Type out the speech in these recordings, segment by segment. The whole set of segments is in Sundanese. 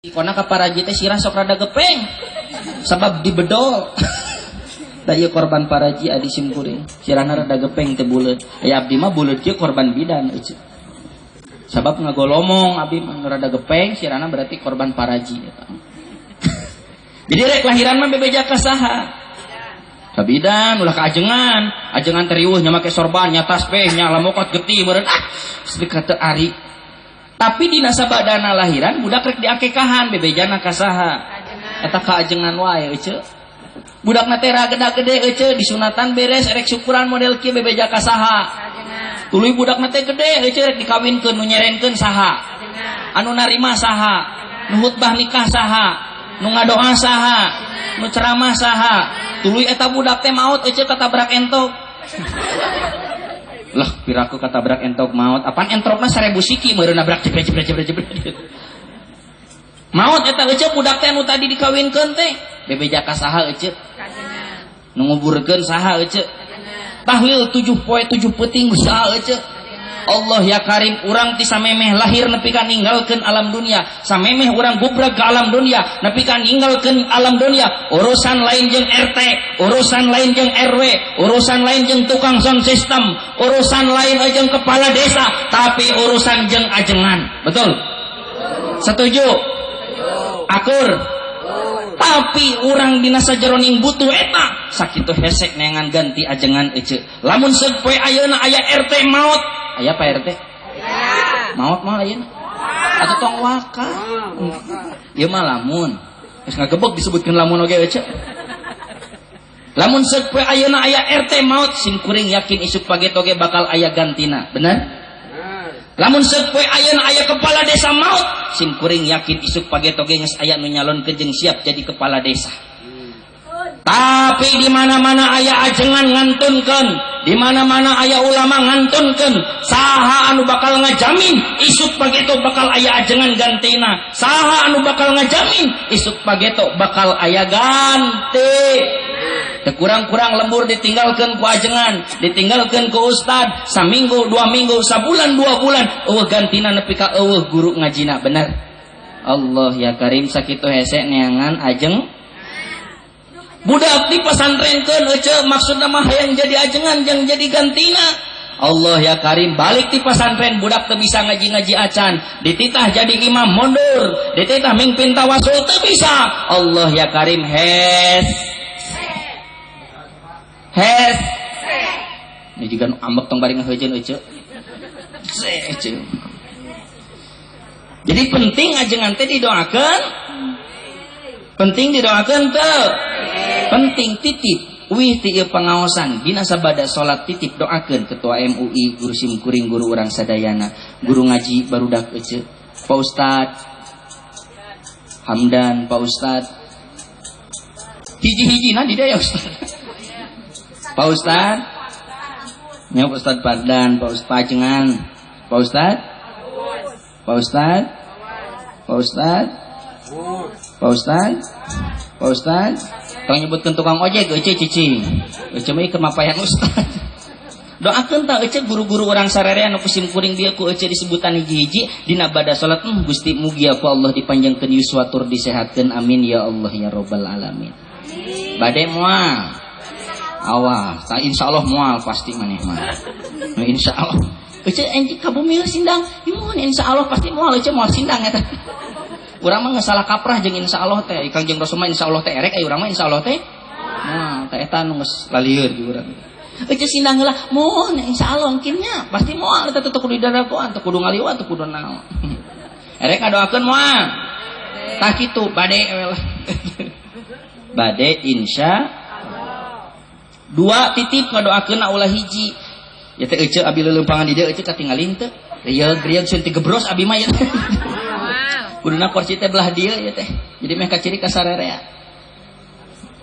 Kona ka paraji teh sirah sok rada gepeng sabab dibedol. Da ieu korban paraji adi sim kuring. Sirahna rada gepeng teh buleud. Aya abdi mah buleud kieu korban bidan eueuh. Sabab ngagolomong abdi mah rada gepeng sirahna berarti korban paraji eta. Jadi rek lahiran mah bebeja ka saha? Ka bidan ulah ka ajengan. Ajengan teh riweuh nya make sorban nya tasbih nya lamokot getih meureun ah sedekah teu ari. Tapi dina sabadana lahiran budak rek diakekahan bebejana ka saha? Eta ka ajengan wae euceu. Budakna teh rada gede euceu disunatan beres rek syukuran model kieu bebeja ka saha? Tuluy budakna teh gede euceu rek dikawinkeun nu nyerenkeun saha? Anu narima saha? Nu khutbah nikah saha? Nu ngadoa saha? Nu ceramah saha? Tuluy eta budak teh maot euceu katabrak entok. Lah piraku katabrak entok maot. Apaan entrokna 1000 siki meureun nabrak jebret jebret jebret jebret. Maot eta euceu budak teh nu tadi dikawinkeun teh. Bebeja ka saha euceu? Nu nguburkeun saha euceu? Tahlil 7 poe 7 peuting saha euceu? Allah ya Karim, urang ti samemeh lahir nepi ka ninggalkeun alam dunia, samemeh urang gubrag ka alam dunia nepi ka ninggalkeun alam dunia, urusan lain jeung RT, urusan lain jeung RW, urusan lain jeung tukang sound system, urusan lain jeung kepala desa, tapi urusan jeung ajengan. Betul? Setuju? Akur? Tapi urang dina sajeroning butuh eta sakitu hesek neangan ganti ajengan ece. Lamun seuk poe ayeuna aya RT maot, aya Pak RT? Maot mah ayeuna. Atau tong waka. Ieu mah lamun. Geus ngagebeg disebutkeun lamun oge ece. Lamun seuk poe ayeuna aya RT maot, sim kuring yakin isuk paget oge bakal aya gantina. Bener? Lamun seuk poe ayeuna aya kepala desa maot, sim kuring yakin isuk paget oge geus aya nu nyalonkeun jeung siap jadi kepala desa. Tapi di mana-mana aya ajengan ngantunkeun, di mana-mana aya ulama ngantunkeun, saha anu bakal ngajamin isuk pageto bakal aya ajengan gantina, saha anu bakal ngajamin isuk pageto bakal aya ganti. Kurang-kurang lembur ditinggalkan ku ajengan, ditinggalkan ku ustad, saminggu, 2 minggu, sabulan, 2 bulan, eueuh gantina nepi ka eueuh guru ngajina, bener? Allah ya Karim sakitu hese neangan ajeng. Budak di pasantrenkeun euceu maksudna mah hayang jadi ajengan jeung jadi gantina. Allah ya Karim balik di pasantren budak teu bisa ngaji-ngaji acan, dititah jadi imam mundur, dititah mimpin tawasul teu bisa. Allah ya Karim hes. Hes. Ini juga nu ambek tong bari ngaheujeun euceu. Euceu. Jadi penting ajengan teh didoakeun. Penting didoakeun teu? Penting titip. Wih ti ieu pangaosan dina sabada salat titip doakeun ketua MUI, guru sim kuring, guru urang sadayana, guru ngaji barudak euceu. Pak Ustad Hamdan, Pak Ustad. Hiji-hijina di dieu ya Ustad. Pak Ustad, ya Pak Ustad Pardan, Pak Ustad Pajengan, Pak Ustad, Pak Ustad, Pak Ustad, Pak Ustad, Pak Ustad, tong nyebutkeun tukang ojek, euceu cicing, euceu mah keur mapayan Ustad. Doakeun tah euceu guru-guru urang sarerea nu kusim kuring dieu ku euceu disebutan hiji-hiji dina bada salat, Gusti mugia ku Allah dipanjangkeun yuswa tur disehatkeun, amin ya Allah ya robbal alamin. Bade moal. Awas, insya Allah mual pasti maneh mah. Nah, insya Allah. Euceu enjing ka bumi sindang, imun insya Allah pasti mual euceu moal sindang eta. Urang mah geus salah kaprah jeung insya Allah teh. Kangjeng Rasul mah insya Allah teh erek, aya urang mah insya Allah teh. Moal teh eta nu geus lalieur di urang. Euceu sindang heula, moal insya Allah engkin nya pasti moal eta teh kudu didarakoan, teu kudu ngaliwat, teu kudu naon. Erek ngadoakeun moal. Tah kitu bade we lah. Bade insya 2 titip ngadoakeun ulah hiji. Ya teh euceu abi leuleumpangan di dieu euceu katingalin teu. Rieug-rieug sieun ti gebros abi mah ya. Kuduna kursi teh belah dieu ya teh. Jadi meh kaciri ka sarerea.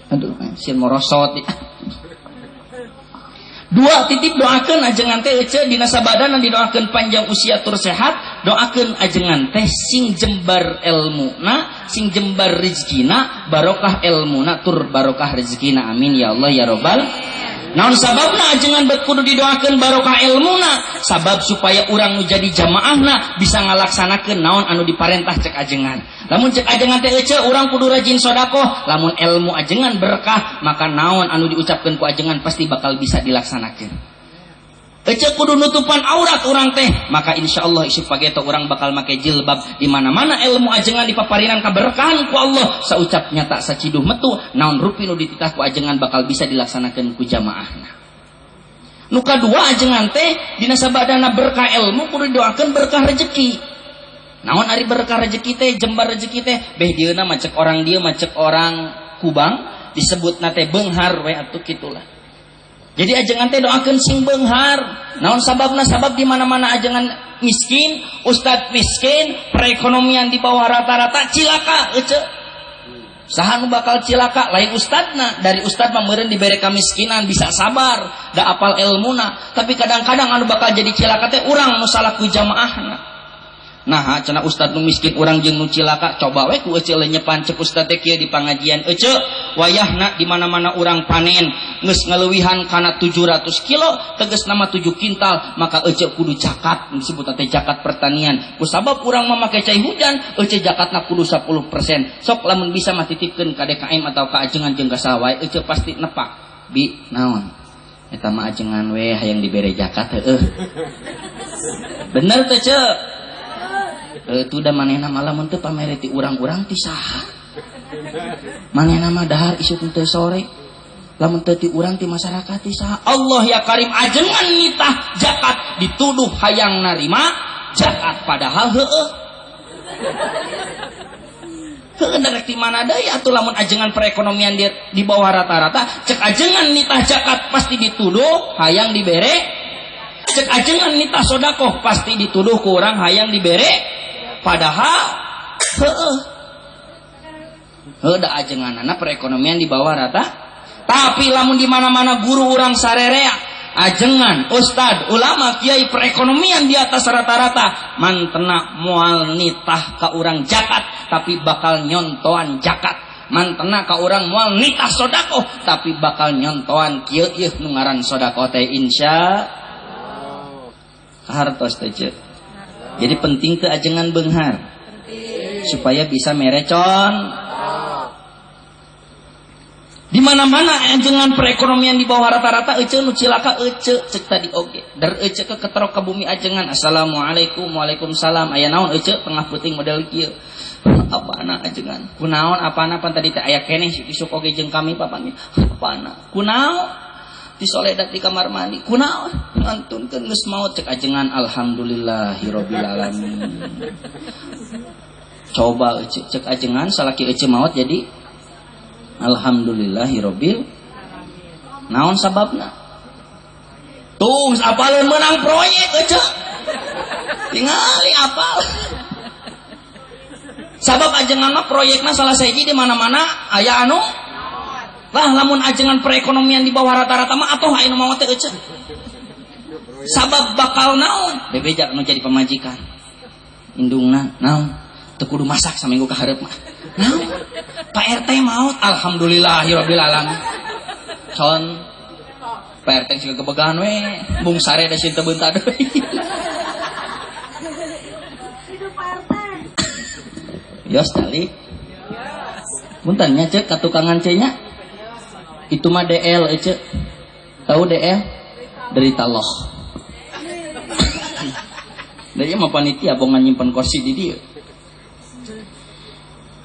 Aduh, sieun morosot. 2 titip doakeun ajengan teh euceu dina sabadana didoakeun panjang usia tur sehat, doakeun ajengan teh sing jembar elmuna, sing jembar rezekina, barokah elmuna tur barokah rezekina. Amin ya Allah ya robbal. Naon sababna ajengan bet kudu didoakeun barokah ilmuna, sabab supaya urang nu jadi jamaahna bisa ngalaksanakeun naon anu diparentah cek ajengan. Lamun cek ajengan teh ece urang kudu rajin sodakoh, lamun ilmu ajengan berkah maka naon anu diucapkeun ku ajengan pasti bakal bisa dilaksanakeun. Ece kudu nutupan aurat urang teh, maka insyaallah isuk pageto urang bakal make jilbab. Di mana-mana ilmu ajengan dipaparinan kaberkahan ku Allah, saucap nyata saciduh metu naon rupi nu dititah ku ajengan bakal bisa dilaksanakeun ku jamaahna. Nu kadua ajengan teh dina sabadana berkah ilmu kudu didoakeun berkah rejeki. Naon ari berkah rejeki teh, jembar rejeki teh, beh dieuna mah cek orang dieu mah cek orang Kubang disebutna teh beunghar we atuh kitulah. Jadi ajengan teh doakeun sing beunghar. Naon sababna? Sabab di mana-mana ajengan miskin, ustad miskin, perekonomian di bawah rata-rata, cilaka ece. Saha nu bakal cilaka? Lain ustadna. Dari ustad mah meureun dibere kamiskinan bisa sabar, da apal ilmuna. Tapi kadang-kadang anu bakal jadi cilaka teh urang nu salah ku jamaahna. Nah, cenah ustad nu miskin urang jeung nu cilaka, coba we ku ece lenyepan cek ustad teh kieu di pangajian ece, wayahna di mana-mana urang panen geus ngaleuwihan kana 700 kilo, tegas nama 7 kintal, maka ece kudu zakat, disebut teh zakat pertanian. Ku sabab urang mah make cai hujan, ece zakatna kudu 10%. Sok lamun bisa mah titipkeun ka DKM atau ka ajengan jeung ka saha wae, ece pasti nepak. Bi naon? Eta mah ajengan we hayang dibere zakat heueuh. Bener teh ce? Itu udah manehna malah mun teu pamere ti urang-urang ti saha. Manehna mah dahar isuk teu sore. Lamun teu ti urang ti masyarakat ti saha. Allah ya Karim ajengan nitah zakat dituduh hayang narima zakat padahal heueuh. Heueuh darek ti mana deui atuh lamun ajengan perekonomian di bawah rata-rata, cek ajengan nitah zakat pasti dituduh hayang dibere. Cek ajengan nitah sodakoh pasti dituduh ku urang hayang dibere. Padahal heueuh heueuh da ajenganana perekonomian di bawah rata. Tapi lamun di mana-mana guru urang sarerea, ajengan, ustad, ulama, kiai perekonomian di atas rata-rata, mantena moal nitah ka urang zakat tapi bakal nyontoan zakat. Mantena ka urang moal nitah sodakoh tapi bakal nyontoan kieu ieu nu ngaran sodakoh teh insya hartos teh. Jadi penting ke ajengan beunghar supaya bisa merecon. Di mana-mana ajengan perekonomian di bawah rata-rata ece nu cilaka ece cek tadi oge. Der ece ke keterok ke bumi ajengan. Assalamualaikum waalaikumsalam. Aya naon ece tengah peuting model kieu. Apana ajengan? Kunaon apana pan tadi teh aya keneh isuk oge jeung kami papanggih. Apana? Kunaon? Disoledat di kamar mandi kunaon ngantunkeun geus maot cek ajengan alhamdulillahirabbil alamin. Coba ece cek ajengan salaki ece maot jadi alhamdulillahirabbil naon sababna? Tuh apaleun meunang proyek ece tingali apal. Sabab ajengan mah proyekna salah sahiji di mana-mana aya anu lah lamun ajengan perekonomian di bawah rata-rata mah atuh aya nu maot teh ece. Sabab bakal naon? Bebeja nu jadi pamajikan. Indungna naon? Teu kudu masak saminggu ka hareup mah. Naon? Pak RT maot alhamdulillahirabbil alamin. Con Pak RT siga kebegahan we, mung sare da sieun teu beunta deui. Hidup Pak RT. Yos tali. Punten nya ceuk ka tukangan ce nya. Itu mah DL ece. Tahu DL? Derita loh. Dari mah panitia bongan nyimpen kursi di dia.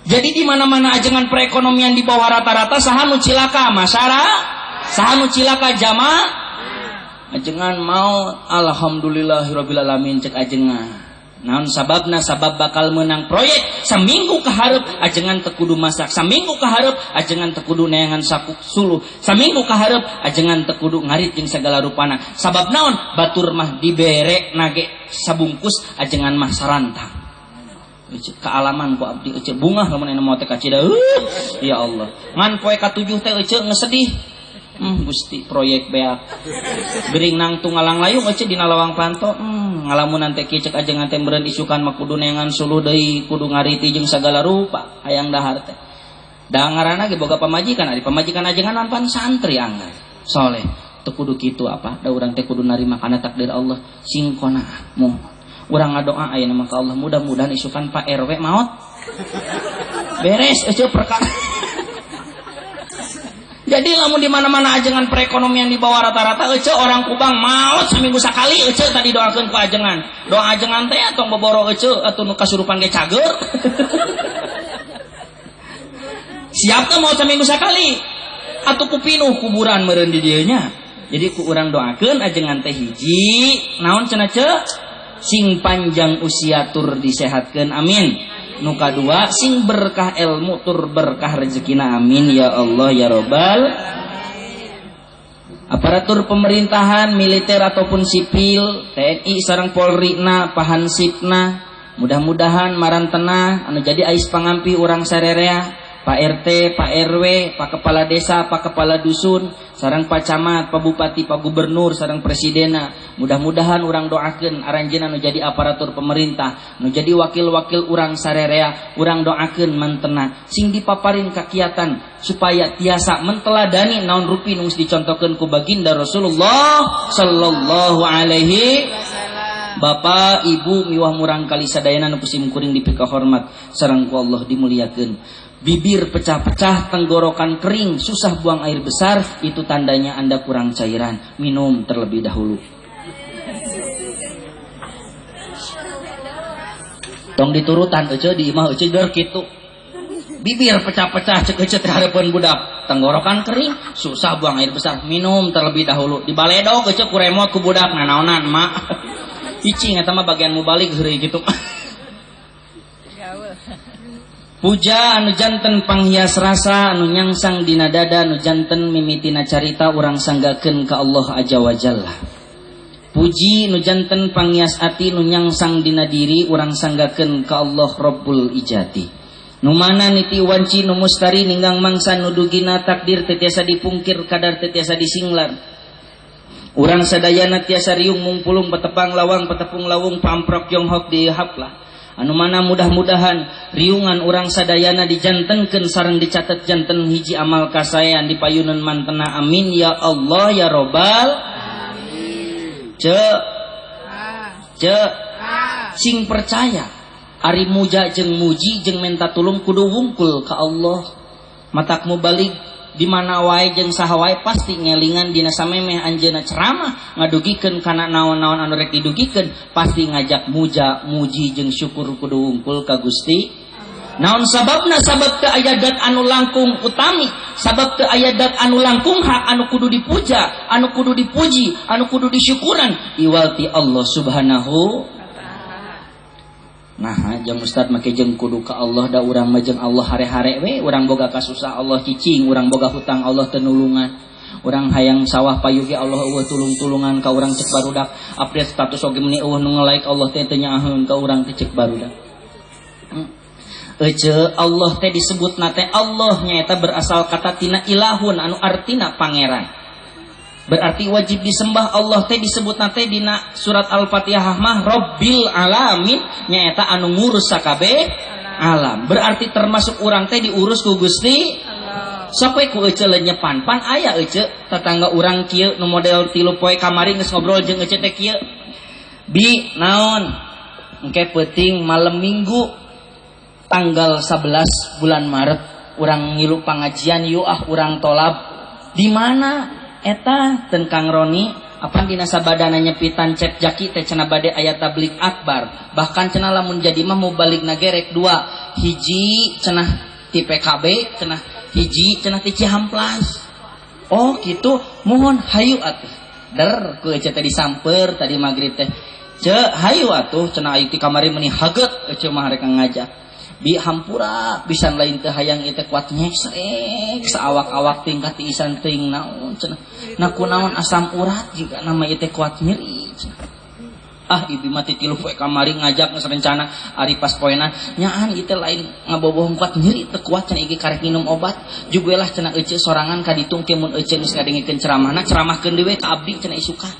Jadi di mana-mana ajengan perekonomian di bawah rata-rata saha nu cilaka masyarakat, saha nu cilaka jamaah. Ajengan mau alhamdulillahirabbil alamin cek ajengan. Naon sababna? Sabab bakal menang proyek saminggu kaharep ajengan teu kudu masak, saminggu kaharep ajengan teu kudu neangan saku suluh, saminggu kaharep ajengan teu kudu ngarit jeung sagala rupana. Sabab naon? Batur mah dibere nage sabungkus ajengan mah sarantang. Kaalaman ku abdi ece bungah lamun anu maot teh kacida. Ya Allah. Ngan poe ka-7 teh ece ngesedih. Gusti proyek beak. Gering nangtung ngalang layung ece dina lawang panto. Ngalamunan teh kieu cek ajengan teh meureun isukan mah kudu neangan suluh deui, kudu ngariti jeung sagala rupa hayang dahar teh. Da ngaranna ge boga pamajikan, ari pamajikan ajengan pan santri anggar. Soleh. Teu kudu kitu apa da urang teh kudu narima kana takdir Allah sing qanaah moh. Urang ngadoa ayeuna mah ka Allah mudah-mudahan isukan Pak RW maot. Beres eueuh perkara. Jadi lamun di mana-mana ajengan perekonomian di bawah rata-rata ece orang Kubang maot seminggu sakali ece tadi doakeun ku ajengan. Doa ajengan teh tong boboro ece atuh nu kasurupan ge cager. Siap teh maot seminggu sakali. Atuh ku pinuh kuburan meureun di dieu nya. Jadi ku urang doakeun ajengan teh hiji naon cenah ce sing panjang usia tur disehatkeun amin. Nu kadua sing berkah ilmu tur berkah rezekina amin ya Allah ya robbal. Aparatur pemerintahan militer ataupun sipil TNI sareng Polri na Pahansipna mudah-mudahan marantena anu jadi ais pangampi urang sarerea Pak RT, Pak RW, Pak Kepala Desa, Pak Kepala Dusun, sareng Pak Camat, Pak Bupati, Pak Gubernur, sareng Presidena. Mudah-mudahan urang doakeun aranjeunna nu jadi aparatur pemerintah, nu jadi wakil-wakil urang sarerea, urang doakeun mantena sing dipaparin kakiatan supaya tiasa menteladani naon rupi nu geus dicontohkeun ku baginda Rasulullah sallallahu alaihi wasallam. Bapak, Ibu miwah murang kali sadayana nu kusim kuring dipikahormat sareng ku Allah dimuliakeun. Bibir pecah-pecah, tenggorokan kering, susah buang air besar, itu tandanya Anda kurang cairan. Minum terlebih dahulu. Tong diturutan ece di imah ece der kitu. Bibir pecah-pecah cek ece terhadapan budak, tenggorokan kering, susah buang air besar, minum terlebih dahulu. Di baledog ece ku remote ku budak nanaonan mak. Cicing eta mah bagian mubalik heureuy kitu. Puja anu janten panghias rasa anu nyangsang dina dada anu janten mimitina carita urang sanggakeun ka Allah aja wa jalla. Puji nu janten panghias ati nu nyangsang dina diri urang sanggakeun ka Allah Rabbul Ijati. Nu mana niti wanci nu mustari ninggang mangsa nu dugina takdir teu tiasa dipungkir kadar teu tiasa disinglar. Urang sadayana tiasa riung mungpulung petepang lawang petepung lawung pamprok jonghok di haplah. Anu mana mudah-mudahan riungan urang sadayana dijantenkeun sareng dicatet janten hiji amal kasaean di payunan mantena amin ya Allah ya robbal amin. Ce ce sing percaya ari muja jeung muji jeung menta tulung kudu wungkul ka Allah. Matak mubalik di mana wae jeung saha wae pasti ngelingan dina samemeh anjeunna ceramah ngadugikeun kana naon-naon anu rek didugikeun pasti ngajak muja muji jeung syukur kudu wungkul ka Gusti. Naon sababna? Sabab teu aya dat anu langkung utami, sabab teu aya dat anu langkung hak anu kudu dipuja, anu kudu dipuji, anu kudu disyukuran iwal ti Allah Subhanahu. Nah, jang ustad make jeung kudu ka Allah da urang mah jeung Allah hare-hare we, urang boga kasusah Allah cicing, urang boga hutang Allah teu nulungan. Urang hayang sawah payu ge Allah eueuh tulung-tulungan ka urang cek barudak. Update status oge meuni eueuh nu nge-like Allah teh teu nyaaheun ka urang teh cek barudak. Ece Allah teh disebutna teh Allah nyaeta berasal kata tina ilahun anu artina pangeran. Berarti wajib disembah Allah teh disebut nate dina surat Al-Fatihah mah Rabbil Alamin nyaeta anu ngurus sakabeh alam. Berarti termasuk urang teh diurus ku Gusti Allah. Sok we ku ece lenyepan pan aya ece tetangga urang kieu nu model 3 poe kamari geus ngobrol jeung ece teh kieu. Bi naon? Engke peuting malam Minggu tanggal 11 bulan Maret urang ngilu pangajian yuk ah urang tolab. Di mana? Eta ten Kang Roni apan dina sabadana nyepitan cep jaki teh cenah bade aya tablik akbar bahkan cenah lamun jadi mah mubaligna ge rek dua hiji cenah ti PKB cenah hiji cenah ti Cihamplas. Oh gitu mohon hayu atuh der ku ece teh disamper tadi magrib teh ce hayu atuh cenah ayu ti kamari meuni haget ece mah rek ngajak bi hampura pisan lain teh hayang ieu teh kuat nyeksrek saawak-awak tingkat isan teuing naon cenah na kunaon asam urat juga nama ieu teh kuat nyeri cenah. Ah ibi mah ti 3 poe kamari ngajak geus rencana ari pas poena nyaan ieu teh lain ngabobohong kuat nyeri teu kuat cenah iki karek minum obat juga lah cenah ece sorangan ka ditu ke mun ece geus ngadengikeun ceramahna ceramahkeun deui ka abdi cenah isukan.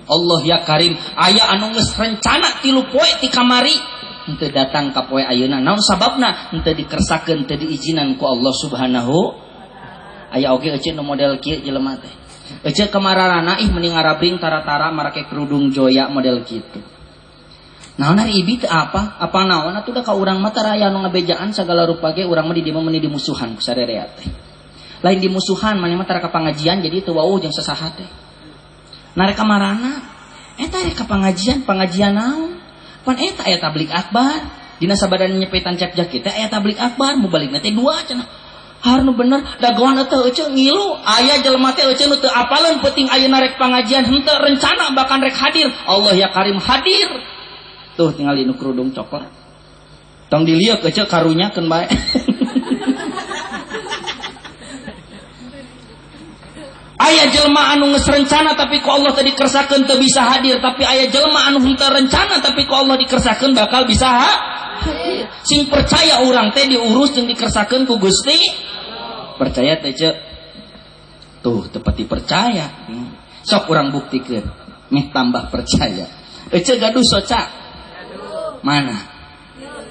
Allah ya Karim aya anu geus rencana 3 poe ti kamari henteu datang ka poe ayeuna naon sababna henteu dikersakeun teu diizinan ku Allah Subhanahu. Aya oge euceun nu model kieu jelema teh Ece kemararana ih mending ngarabring tara-tara marake kerudung joya model gitu. Naon ari ibi teu apa? Apa naon atuh da ka urang mah tara aya nu ngabejaan sagala rupa ge urang mah di dieu mah meuni dimusuhan ku sarerea teh. Lain dimusuhan maneh mah tara ka pangajian jadi teu wauh jeung sasaha teh. Nah rek kamarana eta rek ka pangajian, pangajian naon? Pan eta aya tablik akbar. Dina sabadan nyepetan cap jakit teh aya tablik akbar, mubaligna teh dua cenah. Har nu bener dagoan teh ece ngilu aya jelema teh ece nu teu apaleun penting ayeuna rek pangajian henteu rencana bahkan rek hadir. Allah ya Karim hadir. Tuh tinggal nu kerudung coklat. Tong dilieuk ece karunya keun bae. Aya jelema anu geus rencana tapi ku Allah teh dikersakeun teu bisa hadir, tapi aya jelema anu henteu rencana tapi ku Allah dikersakeun bakal bisa hadir. Sing percaya urang teh diurus jeung dikersakeun ku Gusti. Percaya teh ce? Tuh tepati percaya. Sok urang buktikeun meh tambah percaya. Ece gaduh soca? Mana?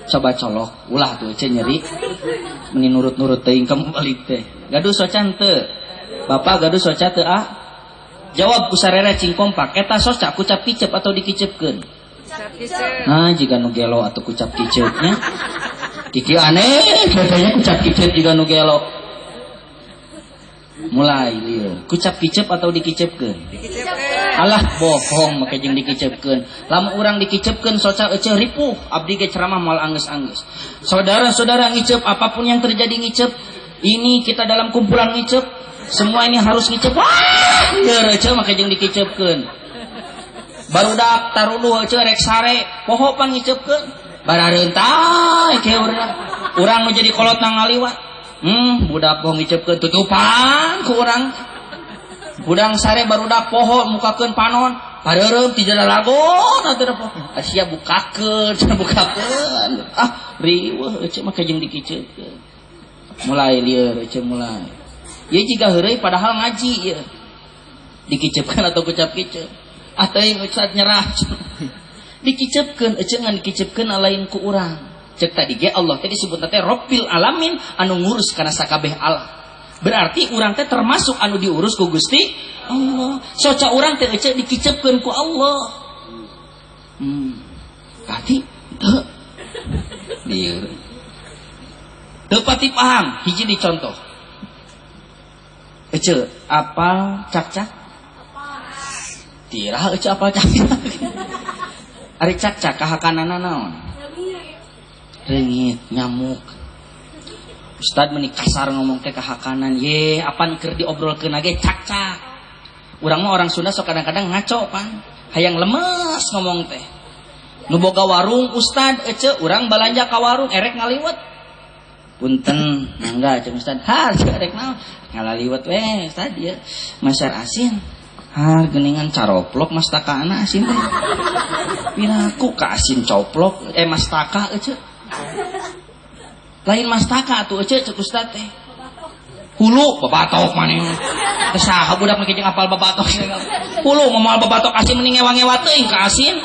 Coba colok, ulah tuh ece nyeri. Meni nurut-nurut teuing kamu balik teh. Gaduh soca henteu? Bapak gaduh soca teu ah? Jawab ku sarere cing kompak, eta soca kucap kicep atau dikicepkeun? Nah, jika nu gelo atau kucap kicepnya. Kiki aneh, katanya kucap kicep jika nu gelo. Mulai lieur. Kucap kicep atau dikicepkeun? Alah bohong make jeung dikicepkeun. Lamun urang dikicepkeun soca ece ripuh, abdi ge ceramah moal anggeus-anggeus. Saudara-saudara ngicep apapun yang terjadi ngicep, ini kita dalam kumpulan ngicep, semua ini harus ngicep. Wah, lieur ece make jeung dikicepkeun. Barudak taruduh ece rek sare, poho pan ngicepkeun. Barareuntai ke urang. Urang nu jadi kolot na ngaliwat. Budak poho ngicepkeun tutupan ku urang. Budang sare barudak poho mukakeun panon, pareureum ti jalagon atuh da poho. Asia bukakeun, cenah bukakeun. Ah, riweuh ece make jeung dikicepkeun. Mulai lieur ece mulai. Ieu jiga heureuy padahal ngaji ieu. Dikicepkeun atau kucap kicep. Ah teuing ustad nyerah. Dikicepkeun ece ngan dikicepkeun lain ku urang. Cek tadi ge Allah teh disebutna teh Rabbil Alamin anu ngurus kana sakabeh alam. Berarti urang teh termasuk anu diurus ku Gusti Allah. Soca urang teh ece dikicepkeun ku Allah. Berarti teu lieur. Teu pati paham, hiji dicontoh. Ece apal cak-cak? Tirah ece apal cak-cak. Ari cak-cak kahakanana naon? Reungit, nyamuk. Ustad meni kasar ngomong teh kahakanan. Ye, apan keur diobrolkeun ge cak-cak. Urang mah orang Sunda sok kadang-kadang ngaco pan. Hayang lemes ngomong teh. Nu boga warung ustad ece urang balanja ka warung erek ngaliwet. Punten, mangga cek ustad. Ha, erek naon? Ngalaliwet we ustad ieu. Masar asin. Ha, geuningan caroplok mastakana asin teh. Piraku ka asin coplok mastaka ece. Lain mastaka atuh ece cek ustad teh. Hulu babatok maneh. Teh saha budak make jeung apal babatok. Hulu moal babatok asin mending ngewa-ngewa teuing ka asin.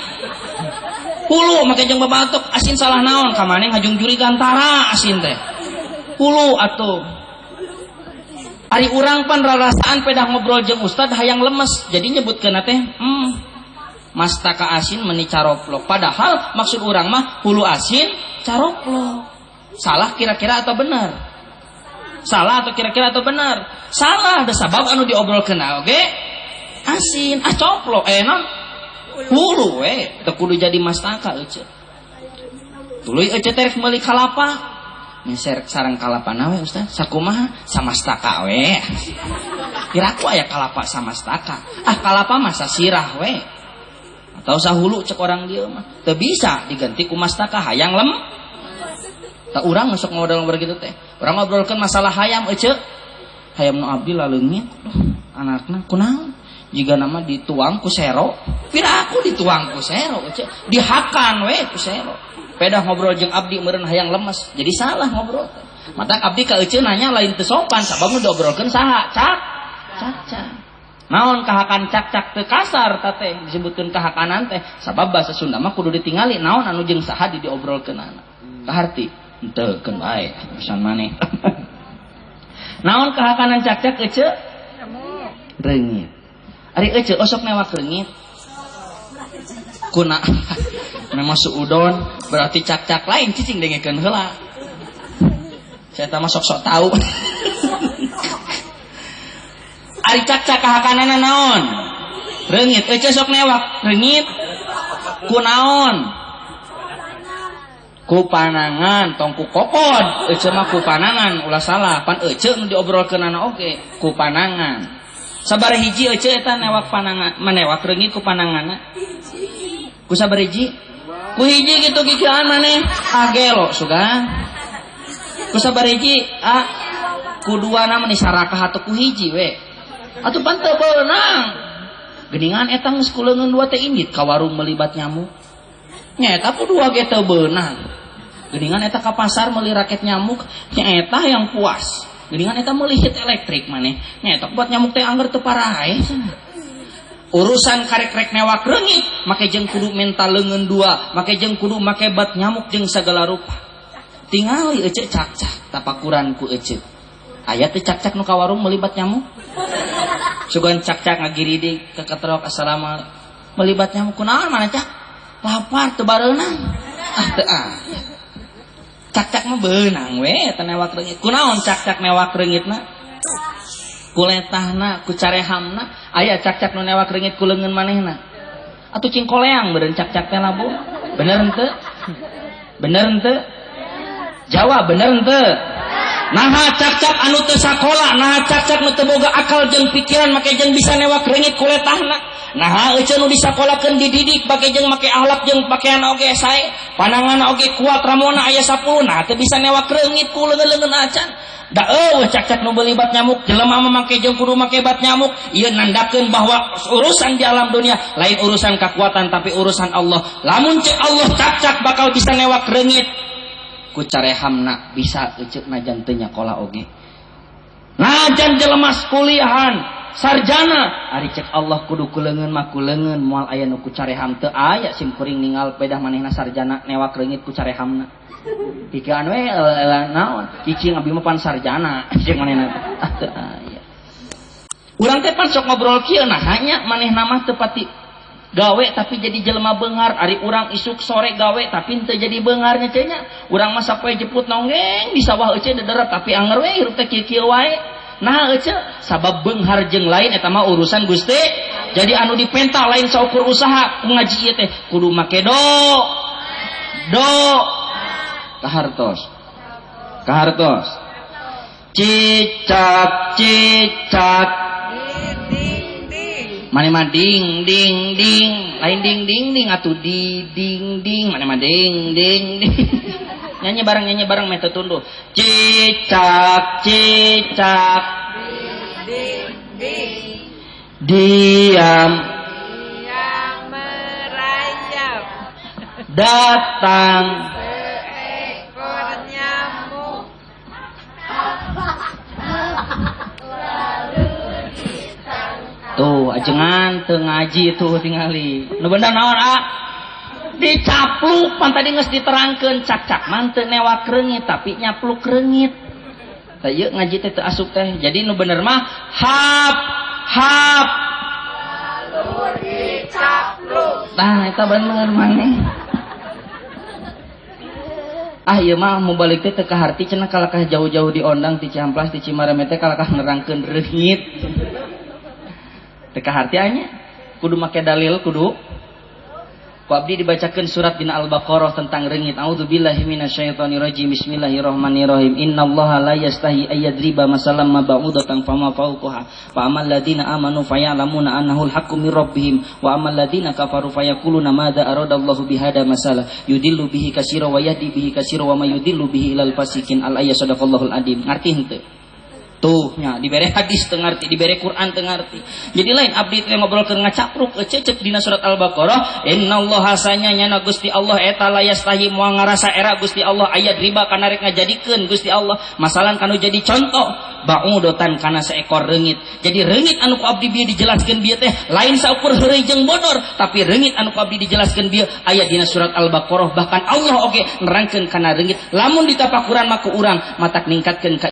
Hulu make jeung babatok asin salah naon ka maneh ngajung juri gantara asin teh. Hulu atuh. Ari urang pan rarasaan pedah ngobrol jeung ustad hayang lemes jadi nyebutkeun teh mastaka asin meni caroplok. Padahal maksud urang mah hulu asin caroplok. Salah kira-kira atau benar? Salah atau kira-kira atau benar? Salah, ada sabab anu diobrolkeun oge asin, ah coplok non hulu we teu kudu jadi mastaka ece. Tuluy ece teh rek meuli kalapa. Meser sareng kalapana we ustaz, sakumaha samastaka we. Kiraku aya kalapa samastaka. Ah kalapa mah sasirah we. Atau sahulu cek orang dieu mah. Teu bisa diganti ku mastaka hayang lem. Tak urang masuk ngobrol gitu teh. Urang ngobrolkeun masalah hayam ece. Hayam nu abdi laleungit anakna kunaon? Jiga nama dituang ku sero. Piraku dituang ku sero ece. Dihakan we ku sero. Pedah ngobrol jeung abdi meureun hayang lemes. Jadi salah ngobrol teh. Matak abdi ka ece nanya lain teu sopan sabab nu diobrolkeun saha? Cak cak cak. Naon kahakan cak-cak teu kasar ta teh disebutkeun kahakanan teh sabab bahasa Sunda mah kudu ditingali naon anu jeung saha di diobrolkeunana. Kaharti henteu keun bae urusan maneh. Naon kahakanan cak-cak ece? Reungit. Ari ece osok newak reungit. Kuna memang suudon berarti cak-cak lain cicing dengekeun heula. Saya mah sok-sok tahu. Ari cak-cak kahakanana naon? Reungit. Ece sok newak reungit. Ku naon? Ku panangan tong ku kokod. Ece mah ku panangan ulah salah. Pan ece nu diobrolkeunana oge ku panangan. Sabar hiji ece eta newak panangan, menewak reungit ku pananganna. Ku sabar hiji? Ku hiji kitu kikieuan maneh. Ah gelo sugan. Ku sabar hiji, ah ku duana mah sarakah atuh ku hiji we. Atuh pan teu beunang. Geuningan eta geus ku leungeun dua teh indit ka warung meuli bat nyamuk. Nya eta ku dua ge teu beunang. Geuningan eta ka pasar meuli raket nyamuk, nya eta yang puas. Geuningan eta meuli hit elektrik maneh. Nya eta buat nyamuk teh angger teu parae. Urusan karek-rek newak reungit, make jeung kudu mental leungeun dua, make jeung kudu make bat nyamuk jeung sagala rupa. Tingali ece cak-cak tapakuran ku ece. Aya teh cak-cak nu ka warung meuli bat nyamuk. Sugan cak-cak ngagiridik keketrok assalamualaikum. Meuli bat nyamuk kunaon mana cak? Lapar teu bareunang. Ah teu ah. Cak-cak mah beunang we eta newak reungit. Kunaon cak-cak newak reungitna? Ku letahna, ku carehamna, aya cak-cak nu newak reungit ku leungeun manehna. Atuh cing koleang beureun cak-cak teh labu. Bener henteu? Bener henteu? Jawab bener henteu? Naha cak-cak anu teu sakola, naha cak-cak nu teu boga akal jeung pikiran make jeung bisa newak reungit ku letahna. Naha ece nu disakolakeun dididik make jeung make akhlak jeung pakaian oge sae, panangan oge kuat ramona aya 10, nah teu bisa newak reungit ku leungeun-leungeun acan. Da eueuh cak-cak nu beuli bat nyamuk, jelema mah make jeung kudu make bat nyamuk. Ieu nandakeun bahwa urusan di alam dunia lain urusan kekuatan tapi urusan Allah. Lamun cek Allah cak-cak bakal bisa newak reungit ku carehamna bisa ece najan teu nyakola oge. Najan jelema kuliahan sarjana ari cek Allah kudu ku leungeun mah ku leungeun moal aya nu ku careham teu aya sim kuring ningal pedah manehna sarjana newak reungit ku carehamna. Pikiran we naon cicing abdi mah pan sarjana cek manehna teh ah teu aya. Urang teh pan sok ngobrol kieu nah hanya manehna mah teu pati gawe tapi jadi jelema beunghar. Ari urang isuk sore gawe tapi teu jadi beungharnya teh nya. Urang mah sapoe jeput nonggeng di sawah euceu dederep tapi anger we hirup teh kieu-kieu wae. Nah euceu sabab beunghar jeung lain eta mah urusan Gusti. Jadi anu dipenta lain saukur usaha ngaji ieu teh kudu make do do kahartos kahartos cicak cicak mane mah ding ding ding lain ding ding ding atuh di ding ding mane mah ding ding ding nyanyi bareng meh teu tunduh cicak cicak ding ding diam yang merayap datang seekor nyamuk tuh ajengan teu ngaji tuh tingali nu bener naon ah dicapluk pan tadi geus diterangkeun cak-cak mah teu newak reungit tapi nyapluk reungit tah ieu ngaji teh teu asup teh jadi nu bener mah hap hap lalu dicapluk tah eta bener maneh ah ieu mah mau balik teh teu kaharti cenah kalakah jauh-jauh diondang ti Ciamplas ti Cimareme teh kalakah nerangkeun reungit teu kaharti nya kudu make dalil kudu ku abdi dibacakeun surat dina Al-Baqarah tentang reungit. A'udzubillahi minasyaitonirrajim. Bismillahirrahmanirrahim. Innallaha la yastahi ayyadriba masalan ma ba'udatan fama fawqaha. Fa amal ladina amanu fayalamuna annahul haqqu mir rabbihim wa amal ladina kafaru fayaquluna madza aradallahu bihada masala yudillu bihi katsira wa yahdi bihi katsira wa may yudillu bihi ilal fasikin. Al-ayat sadaqallahul adzim. Ngarti henteu? Tuh nya dibere hadis teu ngarti, dibere Quran teu ngarti. Jadi lain abdi teh ngobrolkeun ngacapruk ece cek dina surat Al-Baqarah, innallaha sanya nyana Gusti Allah eta la yastahi moal ngarasa era Gusti Allah ayat riba kana rek ngajadikeun Gusti Allah masalan kanu jadi contoh ba'udotan kana seekor reungit. Jadi reungit anu ku abdi bieu dijelaskeun bieu teh lain saukur heureuy jeung bodor, tapi reungit anu ku abdi dijelaskeun bieu aya dina surat Al-Baqarah bahkan Allah oge nerangkeun kana reungit. Lamun ditapakuran mah ku urang matak ningkatkeun ka